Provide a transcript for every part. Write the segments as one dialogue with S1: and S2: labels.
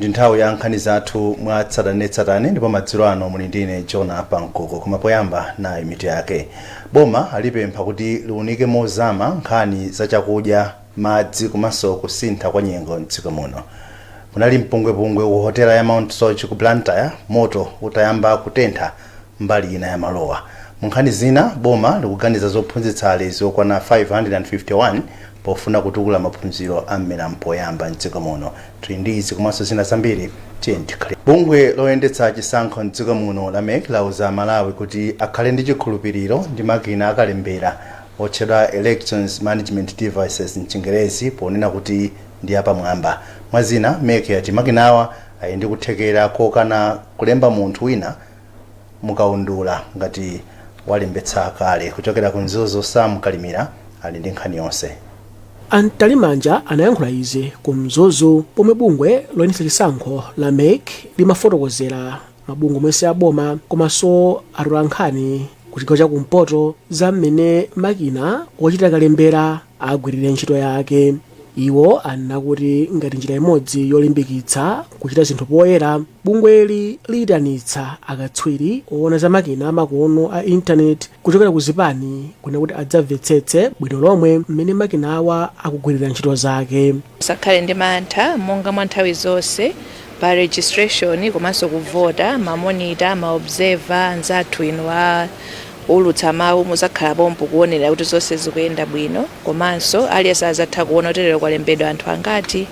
S1: Ndi nthawi ya nkhani zathu mwa tsatanetsatane, ndipo madzulo ano muli ndine Jona Pankoko. Koma poyamba, nayi mitu yake. Boma alipempha kuti liunike mozama nkhani za chakudya, madzi komanso kusintha kwa nyengo mdziko muno. Kunali mpungwepungwe ku hotela ya Mount Soche ku Blantyre, moto utayamba kutentha mbali ina ya malowa. Mu nkhani zina, boma likuganiza zophunzitsa alezi okwana 551 pofuna kutukula maphunziro a mmera mpoyamba mdziko muno. Tili ndi izi komanso zina zambiri, tiye tikhale. Bungwe loyendetsa chisankho mdziko muno la MEC lauza Malawi kuti akhale ndi chikhulupiriro ndi makina akalembera otchedwa Elections Management Devices mchingerezi, ponena kuti ndi apamwamba. Mwazina, MEC yati makinawa ali ndi kuthekera kokana kulemba munthu wina mukaundula ngati walembetsa kale. Kuchokera ku Mzuzu, Sam Kalimira ali ndi nkhani yonse.
S2: A Mtalimanja anayankhula izi ku Mzuzu pomwe bungwe loyendetsa chisankho la MEC limafotokozera mabungwe omwe aboma komanso atolankhani ku chigawo chakumpoto za mmene makina ochita kalembera agwirire ntchito yake. Iwo anena kuti ngati njira imodzi yolimbikitsa kuchita zinthu poyera, bungweli liyitanitsa akatswiri oona za makina amakono a intaneti kuchokera ku zipani kuna kuti adzamvetsetse bwino lomwe mmene makina awa akugwirira ntchito zake.
S3: Musakhale ndi mantha. Monga mwa nthawi zonse pa registration komanso kuvota, ma monitor, ma observer anzathu inu a ulutsa mawu muzakhala pompo kuonera kuti zonse zikuyenda bwino. Komanso aliyense azatha kuona kuti lero kwalembedwa anthu angati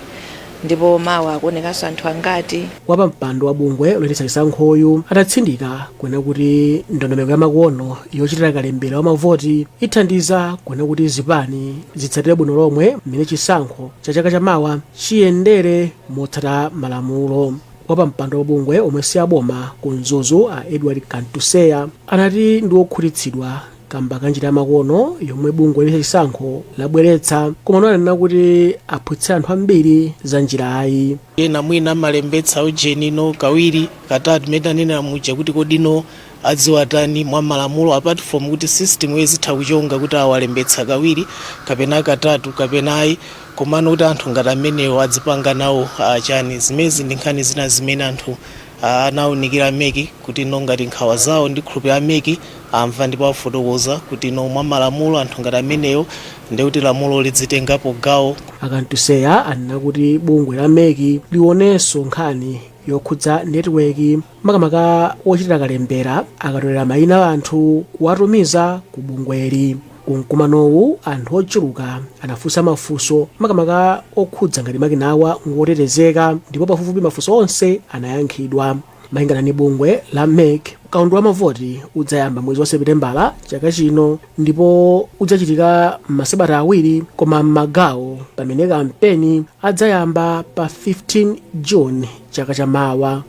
S3: ndipo mawa akuonekanso anthu angati.
S2: Wapampando wa bungwe loyendetsa chisankhoyu atatsindika kuona kuti ndondomeko ya makono yochitira kalembera wa mavoti ithandiza kuona kuti zipani zitsatire bwino lomwe mmene chisankho cha chaka chamawa chiyendere motsata malamulo. Wapampando wa bungwe omwe si aboma ku Mzuzu, a Edward Kantuseya, anati ndi wokhutitsidwa kamba ka njira yamakono yomwe bungwe loyendetsa chisankho labweretsa, koma ananena kuti aphunzitse anthu ambiri za njirayi.
S4: Ena mwina amalembetsa ujenino kawiri, katatu, mmene tanenera muja kuti kodino adziwa tani mwa malamulo, apart from kuti system yezitha kuchonga kuti awalembetsa kawiri kapena katatu kapena ayi. Komano kuti anthu ngati amenewo adzipanga nawo chani, zimezi ndi nkhani zina zimene anthu anawunikira MEC kuti no ngati nkhawa zawo, ndi khulupirira MEC amva ndipo afotokoza kuti no mwa malamulo anthu ngati amenewo ndikuti lamulo lidzitengapo gawo.
S2: Akantuseya anena kuti bungwe la MEC lionenso nkhani yokhudza network, makamaka ochitira kalembera akatolera mayina a anthu kuwatumiza ku bungweli. Kumkumanowu anthu ochuluka anafunsa mafunso, makamaka okhudza ngati makinawa ngotetezeka, ndipo pafupifupi mafunso onse anayankhidwa. Malingana ndi bungwe la MEC, kaundula wa mavoti udzayamba mwezi wa Seputembala chaka chino ndipo udzachitika m'masabata 2 koma m'magawo, pamene kampeni adzayamba pa 15 June chaka chamawa.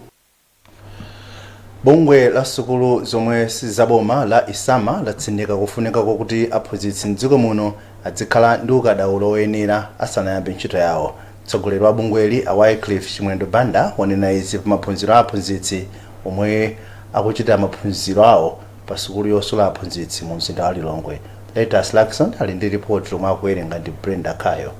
S1: Bungwe la sukulu zomwe sizaboma la ESAMA latsindika kufunika kokuti aphunzitsi mdziko muno adzikhala ndi ukadaulo woyenera asanayambe ntchito yawo. Mtsogoleri wa bungweli, a Wycliffe Chimwendo Banda, wanena izi pa maphunziro a aphunzitsi omwe akuchita maphunziro awo pa sukulu yosula aphunzitsi mu mzinda wa Lilongwe. Letas Lakson ali ndi ripoti lomwe akuwerenga ndi Brenda Kayo.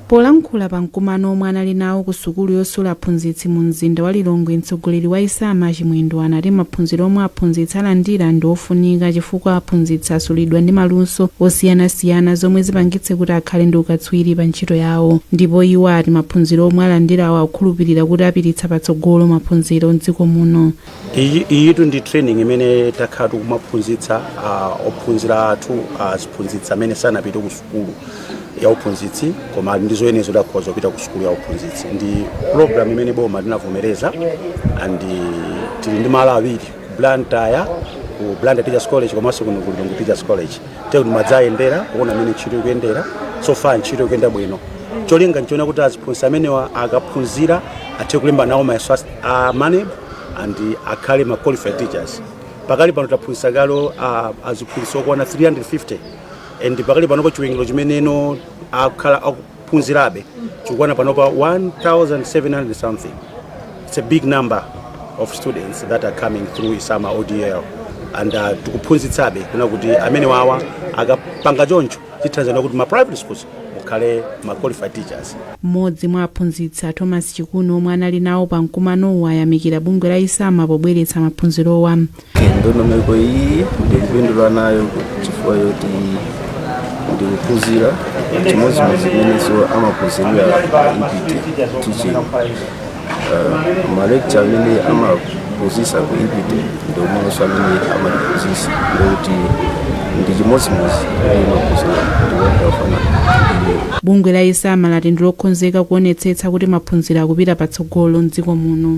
S5: Polankhula pa mkumano omwe anali nawo ku sukulu yosula aphunzitsi mu mzinda wa Lilongwe, mtsogoleri wa ESAMA Chimwendo anati maphunziro omwe aphunzitsi alandira ndi ofunika chifukwa aphunzitsi asulidwa ndi maluso osiyanasiyana zomwe zipangitse kuti akhale ndi ukatswiri pa ntchito yawo. Ndipo iwo ati maphunziro omwe alandirawo akukhulupirira kuti apititsa patsogolo maphunziro mdziko muno.
S6: Iyitu ndi training imene takhala tikumaphunzitsa ophunzira athu, aziphunzitsi amene sanapite ku sukulu ya uphunzitsi koma ali ndi zoyenera zoti akhoza kupita ku sukulu ya uphunzitsi. Ndi program imene boma linavomereza, and tili ndi malo awiri ku Blantyre, ku Blantyre Teachers College komanso kuno ku Lilongwe Teachers College. Tekuti madzayendera kuona mmene ntchito ikuyendera. So far ntchito ikuyenda bwino. Cholinga nchiona kuti aziphunzitsi amenewa akaphunzira athe kulemba nawo mayeso a MANEB and akhale ma qualified teachers. Pakali pano taphunzitsa kale aziphunzitsi okwana 350, and pakali panopo chiwerengero chimeneno akhala akuphunzirabe chikukwana panopa 1700 something. It's a big number of students that are coming through ESAMA ODL, and tikuphunzitsabe kuna kuti amene wawa akapanga choncho chithandiza kuti ma private schools mukhalenso aphunzitsi. Akhale ma qualified teachers.
S5: Mmodzi mwa aphunzitsi, Thomas Chikuno, omwe anali nawo pa mkumanowu, ayamikira bungwe la ESAMA pobweretsa maphunzirowa.
S7: Ndondomeko iyi ndikupindula nayo chifukwa choti ndikuphunzira chimodzimodzi zimenenso amaphunzirira IPTE teaching. Ma lecture amene amaphunzitsa ku IPTE ndi omwenso amene amatiphunzitsa, ndikuti ndi chimodzimodzi ndi maphunziro ndikufanana.
S5: Bungwe la ESAMA lati ndi lokonzeka kuonetsetsa kuti maphunziro akupita patsogolo mdziko muno.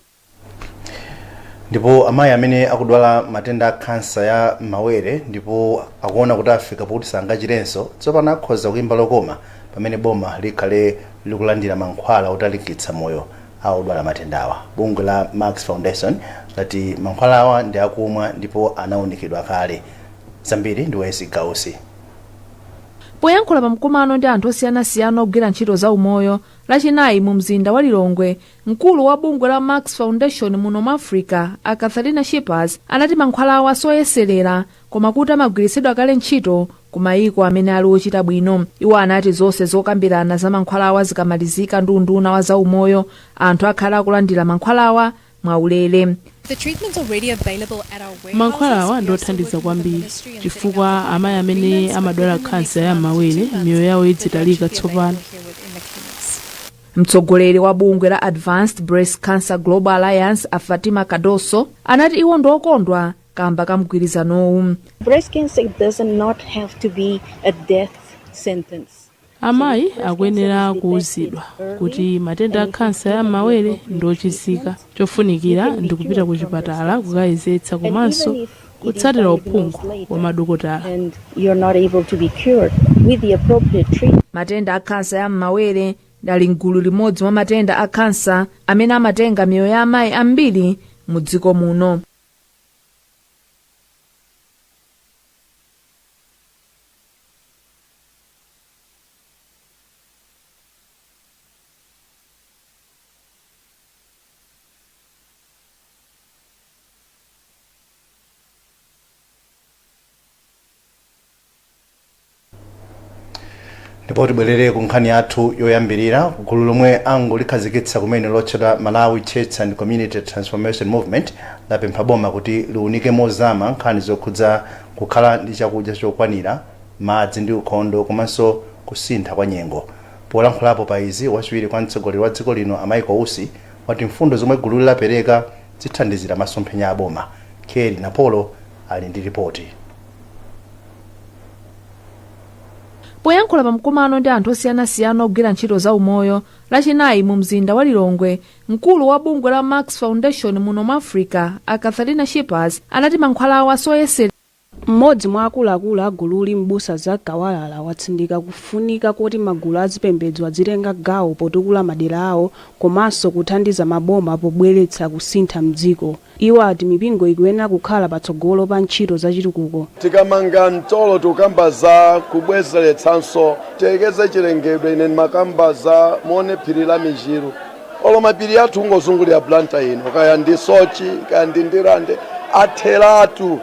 S1: Ndipo amayi amene akudwala matenda a khansa ya mawere ndipo akuona kuti afika pokuti sangachirenso, tsopano akhoza kuyimba lokoma pamene boma likhale likulandira mankhwala otalikitsa moyo a odwala matendawa. Bungwe la Max Foundation lati mankhwala awa ndi akumwa ndipo anawunikidwa kale. Zambiri ndi Wesi Gausi.
S8: Poyankhula pa mkumano ndi anthu osiyanasiyana ogwira ntchito za umoyo Lachinayi mu mzinda wa Lilongwe, mkulu wa bungwe la Max Foundation muno mu Africa, a Katharina Schippers, anati mankhwalawa soyeserera koma kuti amagwiritsidwa kale ntchito ku mayiko amene ali ochita bwino. Iwo anati zonse zokambirana za mankhwalawa zikamalizika ndi unduna wa zaumoyo, anthu akhala akulandira mankhwalawa mwaulere.
S9: Mankhwalawa ndi othandiza kwambiri chifukwa amayi amene amadwala khansa ya mawere miyoyo yawo idzitalika tsopano.
S8: Mtsogoleri wa bungwe la Advanced Breast Cancer Global Alliance, a Fatima Cardoso, anati iwo ndi okondwa kamba ka mgwirizanowu.
S10: Breast cancer does not have to be a death sentence.
S9: Amayi akuyenera kuwuzidwa kuti matenda a khansa ya mawere ndi ochizika. Chofunikira ndi kupita ku chipatala kukayezetsa komanso kutsatira uphungu wa madokotala.
S10: And you're not able to be cured with the appropriate treatment.
S8: Matenda a khansa ya m'mawere ali mgulu limodzi mwa matenda a khansa amene amatenga miyoyo ya amayi ambiri mu dziko muno.
S1: Ndipo tibwerere ku nkhani yathu yoyambirira. Gulu lomwe angolikhazikitsa kumene lotchedwa Malawi Church and Community Transformation Movement lapempha boma kuti liunike mozama nkhani zokhudza kukhala ndi chakudya chokwanira, madzi ndi ukhondo, komanso kusintha kwa nyengo. Polankhulapo pa izi, wachiwiri kwa mtsogoleri wa dziko lino, a Michael Usi, wati mfundo zomwe gululi lapereka zithandizira masomphenya a boma. Keri Napolo ali ndi ripoti.
S8: Poyankhula pa mkumano ndi anthu osiyanasiyana ogwira ntchito za umoyo Lachinayi mu mzinda wa Lilongwe, mkulu wa bungwe la Max Foundation muno mu Africa, a Katharina Schippers, anati mankhwalawa soyesera.
S11: Mmodzi mwa akuluakulu a gululi, M'busa Zack Kawalala, watsindika kufunika koti magulu azipembedzo azitenga gawo potukula madera awo komanso kuthandiza maboma pobweretsa kusintha mdziko. Iwo ati mipingo ikuyenera kukhala patsogolo pa ntchito zachitukuko.
S12: Tikamanga mtolo tikukamba za kubwezeretsanso, tiyekeze chilengedwe. Ine ndimakamba za muone phiri la Michiru, olo mapiri athu ungozungulira Blantyre ino, kaya ndi Soche kaya ndi Ndirande, atheratu.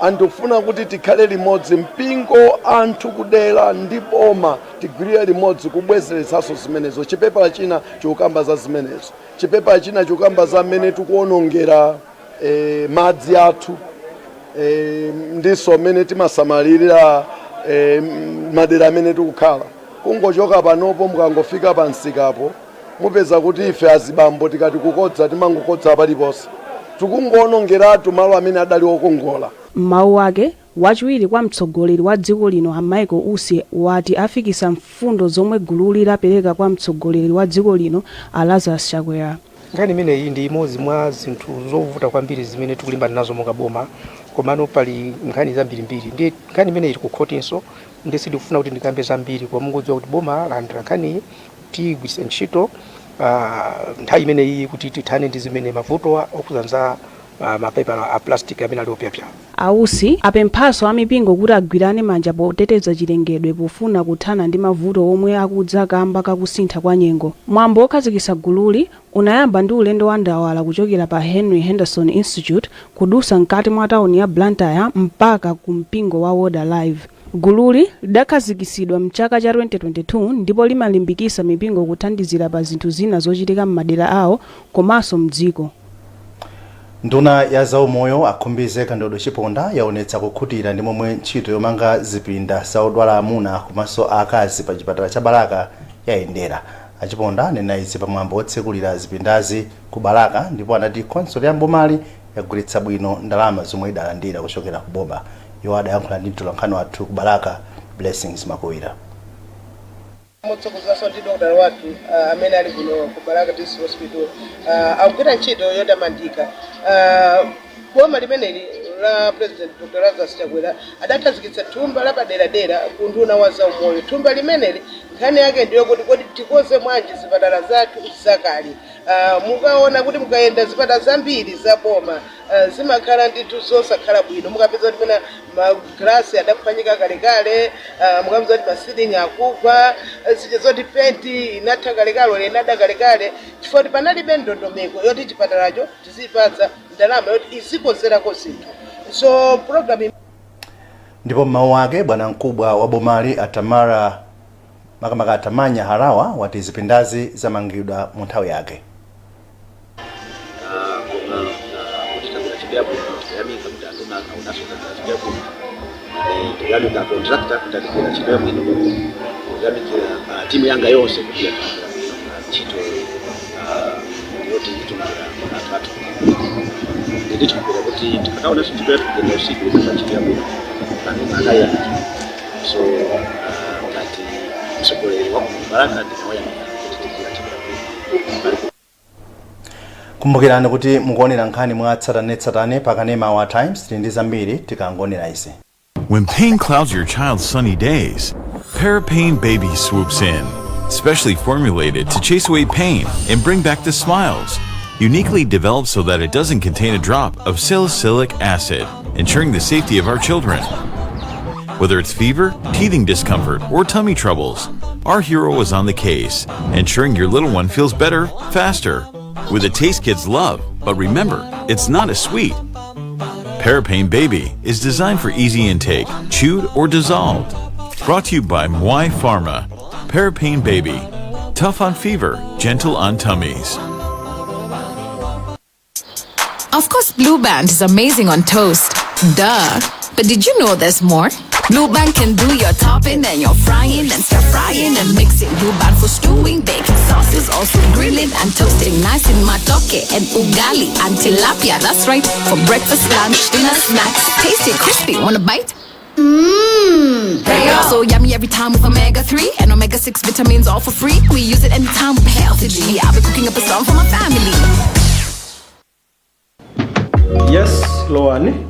S12: Andikufuna kuti tikhale limodzi, mpingo, anthu kudera ndi boma, tigwirire limodzi kubwezeretsanso zimenezo. Chipepala china chikukamba za zimenezo, chipepala china chikukamba za mmene tikuonongera madzi athu ndinso mmene timasamalirira madera amene tikukhala. Kungochoka panopo, mukangofika pa msikapo, mupeza kuti ife azibambo tikati kukodza timangokodza paliponse, tikungoonongeratu malo amene adali okongola.
S11: M'mawu ake, wachiwiri kwa mtsogoleri wa dziko lino, a Michael Usi, wati afikisa mfundo zomwe gululi lapereka kwa mtsogoleri wa dziko lino, a Lazarus Chakwera.
S13: Nkhani imeneyi ndi imodzi mwa zinthu zovuta kwambiri zimene tikulimbana nazo monga boma, komano pali nkhani zambirimbiri. Ndiye nkhani imeneyi ili ku khotinso, ndi sindikufuna kuti ndikambe zambiri, koma mungodziwa kuti boma lalandira nkhaniyi, tiyigwiritsa ntchito nthawi imeneyi kuti tithane ndi zimene mavuto okhudza za mapepala a plastic amene ali opyapya.
S11: A Usi apemphanso amipingo kuti agwirane manja poteteza chilengedwe pofuna kuthana ndi mavuto omwe akudza kamba kakusintha kwa nyengo. Mwambo wokhazikitsa gululi unayamba ndi ulendo wa ndawala kuchokera pa Henry Henderson Institute kudusa mkati mwa tawuni ya Blantyre mpaka ku mpingo wa Word Alive. Gululi lidakhazikitsidwa mchaka cha 2022 ndipo limalimbikitsa mipingo kuthandizira pa zinthu zina zochitika m'madera awo komanso mdziko.
S1: Nduna ya zaumoyo a Khumbize Kandodo Chiponda yaonetsa kukhutira ndi momwe ntchito yomanga zipinda za odwala amuna komanso aakazi pa chipatala cha Balaka yayendera. A Chiponda anena izi pamwambo wotsekulira zipindazi ku Balaka ndipo anati khonsolo ya mbomali yagwiritsa bwino ndalama zomwe idalandira kuchokera ku boma. Iwo adayankhula ndi mtolankhani wathu ku Balaka, Blessings Makuwira.
S14: Motsogozedwanso ndi dokotala wathu amene ali kuno ku Balaka District Hospital, akugwira ntchito yotamandika. Boma limeneli la President Dr Lazarus Chakwera adakhazikitsa thumba lapaderadera ku unduna wa zaumoyo. Thumba limeneli nkhani yake ndiyo kuti kodi tikonze bwanji zipatala zathu zakale. Mukaona kuti mukayenda zipatala zambiri za boma, zimakhala ndithu zosakhala bwino. Mukapeza kuti mwina magrasi adaphwanyika kalekale, mukapeza kuti ma ceiling akugwa, zija zoti penti inatha kalekale, olo inada kalekale, chifukwa kuti panalibe ndondomeko yoti chipatalacho tizipatsa ndalama yoti izikonzerako zinthu. So program
S1: Ndipo m'mawu ake, bwanamkubwa wa bomali Atamara, makamaka Atamanya Harawa, wati zipindazi zamangidwa mu nthawi yake.
S15: Koma kuti tagwira ntchito yabwino, tikuyamika kuti anduna aonanso tagwira ntchito yabwino. Tikuyamika contractor kuti atigwira ntchito yabwino. Tikuyamikira timu yanga yonse kuti yagwira bwino ntchito yoti itumikira anthu athu. Ndichikhulupirira kuti tikakaonanso ntchito yathu kugenda usiku ikakhala ntchito yabwino, anthu akayamikira. So ngati mtsogoleri wa ku Balaka ndinawayamika kuti tigwira ntchito yabwino.
S1: Kumbukirani kuti mukuonera nkhani mwa tsatanetsatane pa kanema wa Times. Tili ndi zambiri tikangonera izi.
S16: When pain clouds your child's sunny days, Parapain Baby swoops in. Specially formulated to chase away pain and bring back the smiles. Uniquely developed so that it doesn't contain a drop of salicylic acid, ensuring the safety of our children. Whether it's fever, teething discomfort, or tummy troubles, our hero is on the case, ensuring your little one feels better, faster. With a taste kids love, but remember, it's not a sweet. Parapain Baby is designed for easy intake, chewed or dissolved. Brought to you by Mwai Pharma. Parapain Baby. Tough on fever, gentle on tummies.
S17: Of course, Blue Band is amazing on toast. Duh. But did you know there's more? Blue Band can do your topping and your frying and stir frying and mixing. Blue Band for stewing, baking sauces, also grilling and toasting. Nice in matoke and ugali and tilapia. That's right. For breakfast, lunch, dinner, snacks. Tasty, crispy. Want a bite? Mmm. So yummy every time with omega 3 and omega 6 vitamins all for free. We use it anytime with healthy G. I'll be cooking up a storm for my family.
S18: Yes, lowani.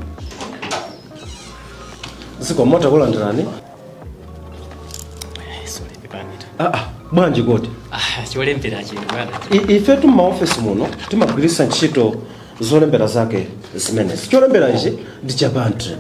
S18: Zikomo, takulandirani.
S19: Sorry, pepani.
S18: Ah, ah, bwanji kodi?
S19: Ah, cholembera chino bwana.
S18: Ifetu m'maofesi muno timagwiritsa ntchito zolembera zake zimenezi. Cholembera ichi ndi cha Bentley.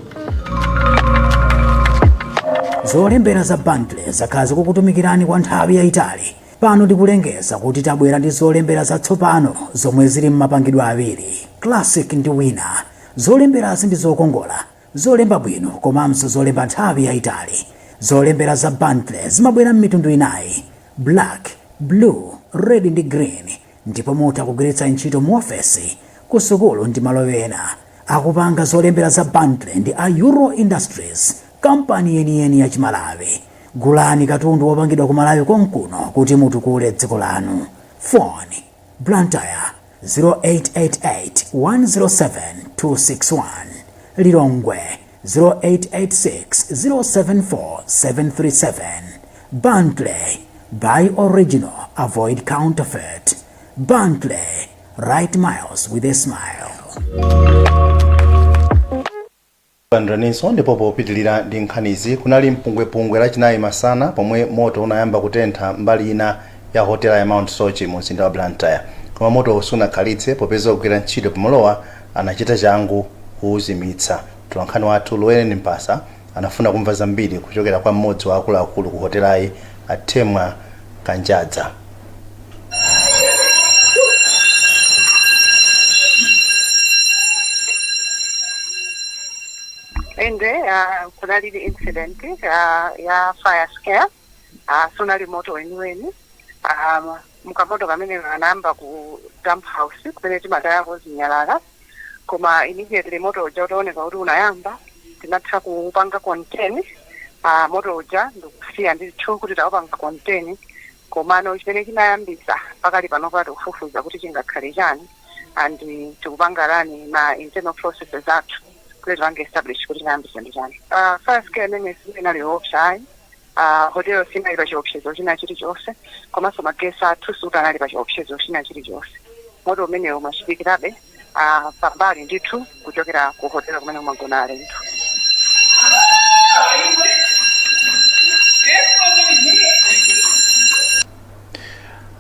S20: Zolembera za Bentley zakhala zikukutumikirani kwa nthawi yayitali. Pano tikulengeza kuti tabwera ndi zolembera zatsopano zomwe zili m'mapangidwe awiri, Classic ndi Winner. Zolemberazi ndi zokongola, zolemba bwino komanso zolemba nthawi yayitali. Zolembera za Bentley zimabwera m'mitundu inayi, black, blue, red ndi green, ndipo mutha kugwiritsa ntchito mu ofesi, ku sukulu ndi malo ena. Akupanga zolembera za Bentley ndi a Euro Industries, kampani yeniyeni ya Chimalawi. Gulani katundu wopangidwa ku Malawi konkuno kuti mutukule dziko lanu. Phone: Blantyre 0888 107 261, Lilongwe 0886 074 737. Bentley, buy original, avoid counterfeit. Bentley, write miles with a smile.
S1: Takulandiraninso. Ndipo popitilira ndi nkhanizi, kunali mpungwepungwe Lachinayi masana pomwe moto unayamba kutentha mbali ina ya hotela ya Mount Soche mu mzinda wa Blantyre. Koma motowu sunakhalitse popeza ogwira ntchito pamalowa anachita changu kuuzimitsa. Mtolankhani wathu Luweleni Mpasa anafuna kumva zambiri kuchokera kwa mmodzi wa akuluakulu ku hotelayi, a Temwa Kanjadza.
S21: Inde, kunali incident ya fire scare. Sunali moto weniweni. Mukamoto kamene kanayamba ku dump house kumene timatayako zinyalala, koma immediately moto uja utaoneka kuti unayamba, tinatha kupanga contain moto uja ndikusiya ndithu kuti tawupanga contain. Komano chimene chinayambisa pakali panopa tikufufuza kuti chingakhale chani, and tikupanga run ma internal processes athu kuti tipange establish kuti chinayambisa ndi chani. Fire scare imene sinali yoopsa ayi. Hotel sinali pa chiopsezo china chilichonse, komanso ma guests athu sutanali pa chiopsezo china chilichonse. Moto umenewo umachitikirabe pambali ndithu kuchokera ku hotel kumene kumagona alendo.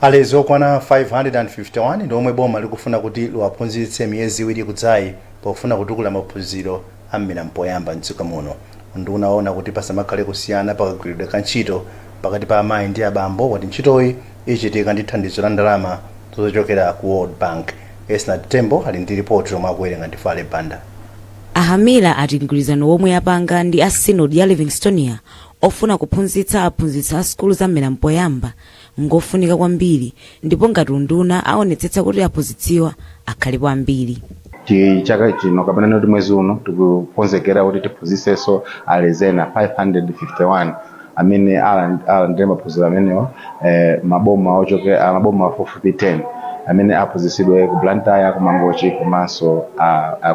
S1: Alezi okwana 551 ndi omwe boma likufuna kuti liwaphunzitse miyezi 2 ikudzayi pofuna kutukula maphunziro a mmera mpoyamba mdziko muno. Unduna woona kuti pasamakhale kusiyana pakagwiridwe ka ntchito pakati pa amayi ndi abambo wati ntchitoyi ichitika ndi thandizo la ndalama zochokera ku World Bank. Esnat Tembo ali ndi lipoti lomwe akuwerenga ndi Fale Banda.
S22: A Hamira ati mgwirizano womwe apanga ndi a Synod ya Livingstonia ofuna kuphunzitsa aphunzitsi a sukulu za mmera mpoyamba ngofunika kwambiri ndipo ngati unduna aonetsetsa kuti aphunzitsiwa akhalepo ambiri.
S23: Chaka chino kapena noti mwezi uno tikukonzekera kuti tiphunzitsenso alezi ena 551 amene alandire maphunziro amenewa, maboma ochoke maboma pafupifupi 10 amene aphunzitsidwe ku Blantyre, ku Mangochi komanso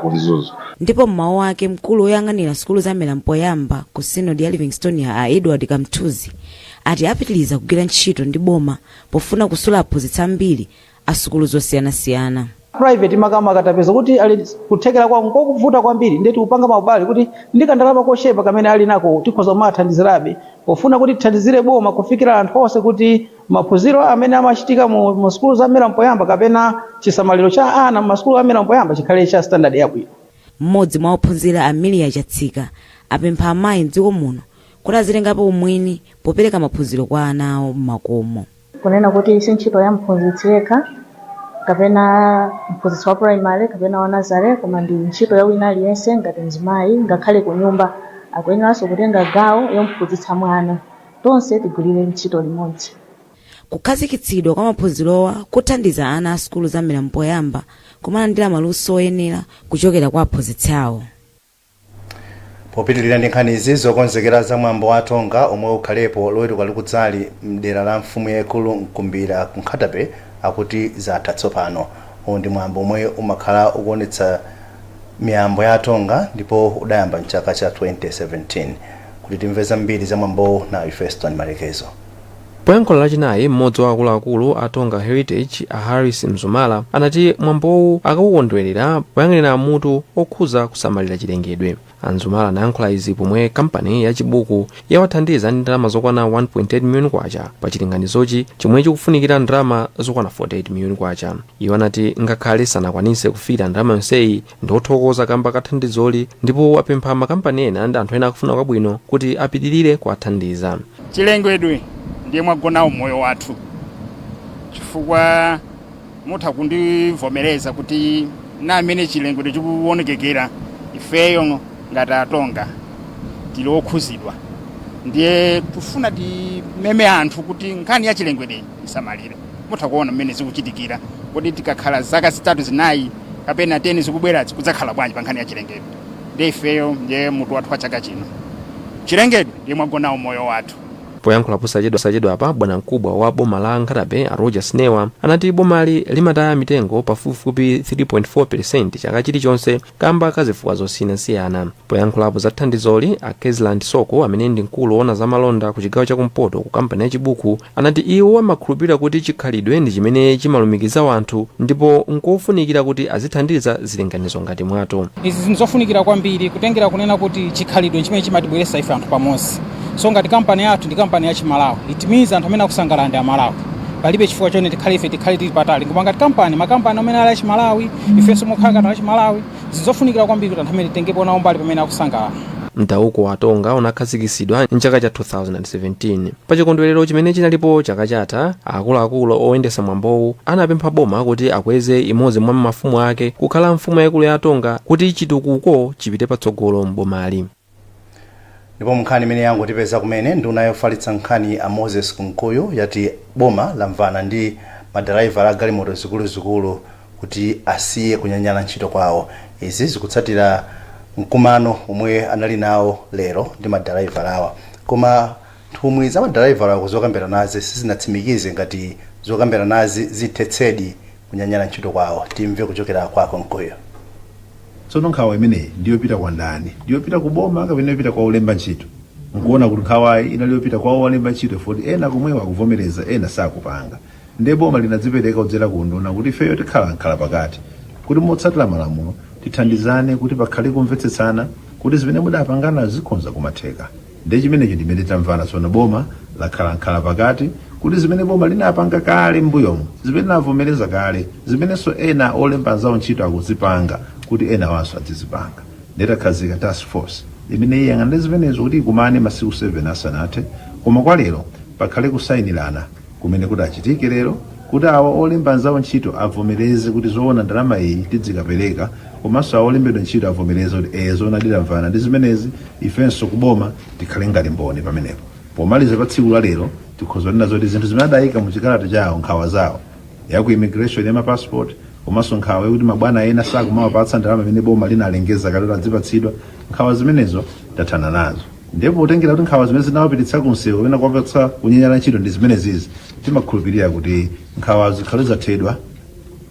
S23: ku Mzuzu.
S22: Ndipo m'mawu ake, mkulu woyang'anira sukulu za mmera mpoyamba ku Synod ya Livingstonia a Edward Kamthuzi ati apitiliza kugwira ntchito ndi boma pofuna kusula aphunzitsi ambiri a sukulu zosiyanasiyana.
S24: Private makamaka tapeza kuti ali kuthekera kwawo nkokuvuta kwambiri, ndiye tikupanga maubale kuti ndi kandalama kochepa kamene ali nako tikhoza kumathandizirabe pofuna kuti tithandizire boma kufikira anthu onse kuti maphunziro amene amachitika mu sukulu za mmera mpoyamba kapena chisamaliro cha ana mu masukulu a mmera mpoyamba chikhale cha standard yabwino.
S22: Mmodzi mwa ophunzira a Milia Chatsika apempha amayi mdziko muno kuti azitengapo umwini popereka maphunziro kwa ana awo m'makomo.
S25: Kunena kuti si ntchito ya mphunzitsi yekha kapena mphunzitsi wa primary kapena wa nursery, koma ndi ntchito ya wina aliyense ngati mzimayi, ngakhale ku nyumba akuyeneranso kutenga gawo yomphunzitsa mwana. Tonse tigwirire ntchito limodzi.
S22: Kukhazikitsidwa kwa maphunzirowa kuthandiza ana a sukulu za mmera mpoyamba kumalandira maluso oyenera kuchokera kwa aphunzitsi awo.
S1: Popitilira ndi nkhanizi, zokonzekera za mwambo wa Atonga omwe ukhalepo loweruka likudzali mdera la mfumu yaikulu Mkumbira ku Nkhata Bay akuti zatha tsopano. Uwu ndi mwambo omwe umakhala ukuonetsa miyambo ya Atonga ndipo udayamba mchaka cha 2017. Kuti timve zambiri za mwambowu, nayu Feston Malekezo.
S26: Poyankhula Lachinayi, mmodzi wa akuluakulu a Tonga Heritage a Harris Mzumala anati mwambowu akawukondwerera poyang'anira mutu okhuza kusamalira chilengedwe. A Mzumala anayankhula izi pomwe kampani ya Chibuku yawathandiza ndi ndalama zokwana 1.8 miliyoni kwacha pa chilinganizochi chomwe chikufunikira ndalama zokwana 48 miliyoni kwacha. Iwo anati ngakhale sanakwanitse kufikira ndalama yonseyi, ndi othokoza kamba ka thandizoli ndipo apempha makampani ena ndi anthu ena akufuna kwabwino kuti apitilire kuwathandiza.
S27: Chilengedwe ndiye mwagona umoyo wathu, chifukwa mutha kundivomereza kuti na amene chilengedwe chikuonekekera, ifeyo ngati Atonga tili okhuzidwa. Ndiye tifuna timeme anthu kuti nkhani ya chilengedwe isamalire. Mutha kuona mmene zikuchitikira, kuti tikakhala zaka 3, 4 kapena 10 zikubwerazi, kudzakhala bwanji pa nkhani ya chilengedwe? Ndiye ifeyo ndiye mutu wathu wa chaka chino, chilengedwe ndiye mwagona umoyo wathu.
S26: Poyankhula posachedwapa, bwanamkubwa wa boma la Nkhata Bay a Rodgers Newa anati bomali limataya mitengo pafupifupi 3.4% chaka chilichonse kamba ka zifukwa zosiyanasiyana. Poyankhulapo za thandizoli, a Kezland Soko amene ndi mkulu woona za malonda ku chigawo chakumpoto ku kampani ya Chibuku anati iwo amakhulupirira kuti chikhalidwe ndi chimene chimalumikiza wanthu ndipo nkofunikira kuti azithandiza zilinganizo ngati mwato.
S28: Izi nzofunikira kwambiri kutengera kunena kuti chikhalidwe chimene chimatibweretsa ife anthu pamodzi. So ngati kampani yathu ndi kampani ya Chimalawi, it means anthu amene akusangalala ndi Amalawi. Palibe chifukwa chone tikhale ife tikhale tili patali, koma ngati kampani, makampani amene ali achimalawi, ifenso mokhala ngati achimalawi, zizofunikira kwambiri kuti anthu amene titengepo nawo mbali pamene akusangalala.
S26: Mtauko wa Tonga unakhazikitsidwa mchaka cha 2017. Pa chikondwerero chimene chinalipo chaka chatha, akuluakulu oyendetsa mwambowu anapempha boma kuti akweze imodzi mwa mafumu ake kukhala mfumu yaikulu ya Tonga kuti chitukuko chipite patsogolo m'bomali.
S1: Ndipo nkhani imene yangotipeza kumene, nduna yofalitsa nkhani a Moses Kunkuyu yati boma lamvana ndi madraiva a galimoto zikuluzikulu kuti asiye kunyanyala ntchito kwawo. Izi zikutsatira mkumano omwe anali nawo lero ndi madraiva awa, koma nthumwi za madraiva awo zokambirana nazi sizinatsimikize ngati zokambirana nazi zithetsedi kunyanyala ntchito kwawo. Timve kuchokera kwa Kunkuyu.
S2: Tsono nkhawa imeneyi ndiyopita kwa ndani? Ndiyopita ku boma kapena yopita kwa olemba ntchito? Nkuona kuti nkhawayi inali yopita kwa owalemba ntchito, poti ena komwewo akuvomereza, ena sakupanga. Ndiye boma linadzipereka kudzera ku nduna kuti ifeyo tikhala nkhala pakati, kuti motsatira malamulo tithandizane kuti pakhale kumvetsetsana, kuti zimene mudapangana zikhonza kumatheka. Ndiye chimenecho ndimene tamvana. Tsono boma lakhala nkhala pakati kuti zimene boma linapanga kale m'mbuyomu, zimene linavomereza kale, zimenenso ena olemba anzawo ntchito akuzipanga, kuti ena wanso adzizipanga. Ndiye takhazika task force imene iyang'anire zimenezo kuti ikumane masiku 7 asanathe. Koma kwa lero pakhale kusayinirana kumene kuti achitike lero, kuti awa olemba anzawo ntchito avomereze kuti zoona ndalama iyi tidzikapereka, komanso awo olembedwa ntchito avomereze kuti ee, zoona tidamvana ndi zimenezi. Ifenso kuboma tikhale ngati mboni pamenepo. Pomaliza pa tsiku la lero tikhoza kunena zoti zinthu zimene adayika mu chikalata chawo, nkhawa zawo ya ku immigration ya mapassport, komanso nkhawa yakuti mabwana ena sakumawapatsa ndalama imene boma linalengeza kale kuti adzipatsidwa, nkhawa zimenezo tathana nazo. Ndipo potengera kuti nkhawa zimene zinawapititsa kumsewu kapena kuwapatsa kunyanyala ntchito ndi zimenezizi, timakhulupirira kuti nkhawa zikhale zathedwa,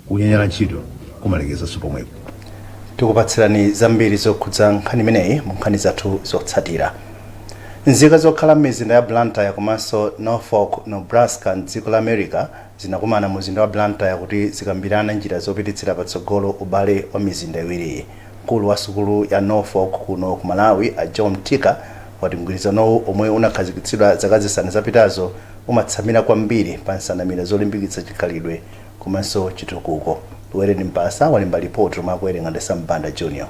S2: kunyanyala ntchito kumalekezanso pomwepo.
S1: Tikupatsirani zambiri zokhudza nkhani imeneyi mu nkhani zathu zotsatira. Nzika zokhala m'mizinda ya Blantyre komanso Norfolk, Nebraska mdziko la America zinakumana mu mzinda wa Blantyre kuti zikambirane njira zopititsira patsogolo ubale wa mizinda iwiriyi. Mkulu wa sukulu ya Norfolk kuno ku Malawi a John Tika wati mgwirizanowu, omwe unakhazikitsidwa zaka 5 zapitazo, umatsamira kwambiri pa nsanamira zolimbikitsa chikhalidwe komanso chitukuko. Wereni Mpasa walemba ripoti lomwe akuwerenga ndi Sambanda Junior.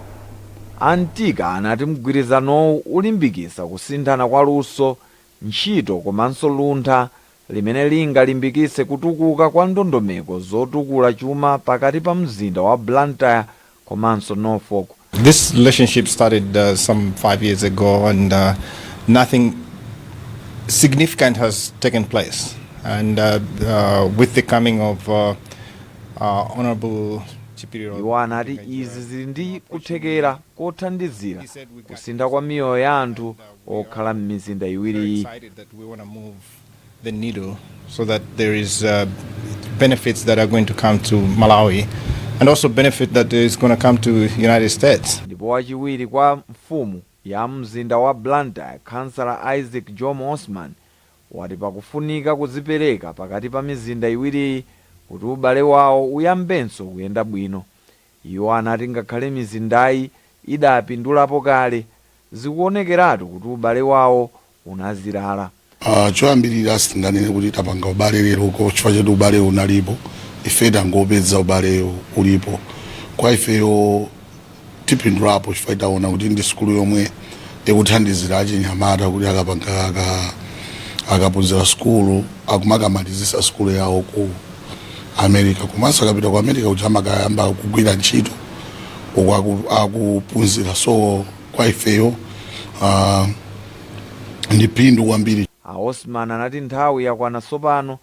S3: A Mtika anati mgwirizanowu ulimbikitsa kusinthana kwa luso, ntchito komanso luntha limene lingalimbikitse kutukuka kwa ndondomeko zotukula chuma pakati pa mzinda wa Blantyre komanso Norfolk.
S4: This relationship started some 5 years ago, and nothing significant has taken place. And with the coming of Honorable Chipiliro,
S3: Iwo anati izi zili ndi kuthekera kothandizira kusintha kwa miyoyo ya anthu okhala m'mizinda iwiriyi.
S4: Excited that we want to move the needle so that there is benefits that are going to come to Malawi and also benefit that is going to come to United States.
S3: Ndipo wachiwiri kwa mfumu ya mzinda wa Blantyre, Kansala Isaac Jomo Osman, wati pakufunika kudzipereka pakati pa mizinda iwiriyi kuti ubale wawo uyambenso kuyenda bwino. Iwo anati ngakhale mizindayi idapindulapo kale, zikuonekeratu kuti ubale wawo unazilala.
S5: Choyambirira sitinganene kuti tapanga ubale lero ko chifukwa chetu ubale unalipo. Ife tangopeza ubale ulipo. Kwa ifeyo tipindulapo chifukwa taona kuti ndi sukulu yomwe ikuthandizira achinyamata kuti akapanga akaphunzira sukulu akumakamalizisa sukulu yawo ku America, komanso akapita ku America kuti amakayamba kugwira ntchito uku akuphunzira. So kwa ifeyo ndi phindu kwambiri.
S3: A Osman anati nthawi yakwana tsopano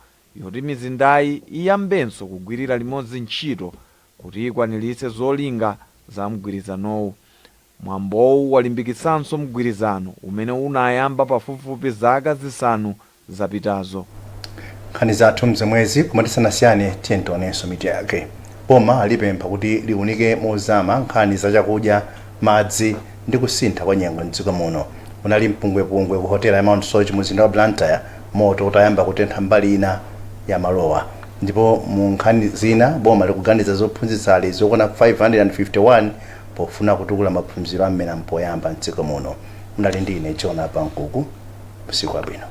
S3: yoti mizindayi iyambenso kugwirira limodzi ntchito kuti ikwaniritse zolinga za mgwirizanowu. Mwambowu walimbikitsanso mgwirizano umene unayamba pafupifupi zaka 5 zapitazo.
S1: Nkhani zathu mzomwezi, koma tisanasiyane tiye tionenso mitu yake. Boma lipempha kuti liunike mozama nkhani za chakudya, madzi ndi kusintha kwa nyengo mdziko muno. Munali mpungwepungwe ku hotela ya Mount Soche muzinda wa Blantyre moto utayamba kutentha mbali ina ya malowa. Ndipo mu nkhani zina, boma likuganiza zophunzitsa alezi okwana 551 pofuna kutukula maphunziro a mmera mpoyamba mdziko muno. Munali ndi ine Jona Pankuku. Usiku wabwino.